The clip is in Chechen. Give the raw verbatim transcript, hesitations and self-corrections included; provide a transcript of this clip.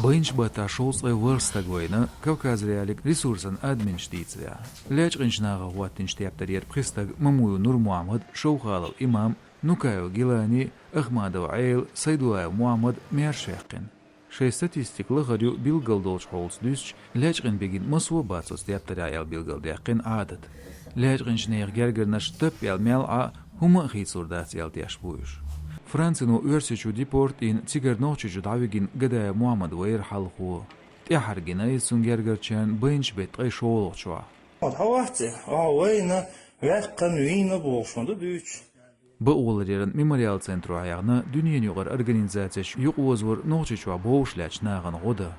Баинчу баттахь шовзткъе ворхӀ стаг вайна Кавказ.Реалиин ресурсан админаш дийцарехь. Лечкъинчу нахах хӀоттийначу тептарера пхи стаг: Мамуев Нурмухьаммад, Шовхалов Имам, Нукаев Гилани, Ахмадов Ӏела, Сайдулаев Мухьаммад маьрша ваьккхина. Шайн статистика лахара ю билггал долчу хьолаца дуьстича, лечкъина бегийна массо а бац оцу тептарехь аьлла билгалдаьккхина Ӏадат. Лечкъинчу нехан гергарнаш тап аьлла мел Ӏа, хӀумма а хийцалур дац аьлла тешна бу уьш. Францино Оьрсийчу депорт а йина, цигара Нохчийчу дӀавигина Гадаев Мухьаммад вайра хьалхо. ТӀаьххьара гина иза цуьнан гергарчарна баинчу беттан ткъе шолгӀачохь. Хьо вац и, ахьа вайна, ваьккхина, вийна бохуш ма ду дуьйцуш. Бакъоларъяран мемориал центро хьехна дуьненаюкъара организацеш юкъаозор Нохчийчохь бовш лаьттачу нахана гӀо дан.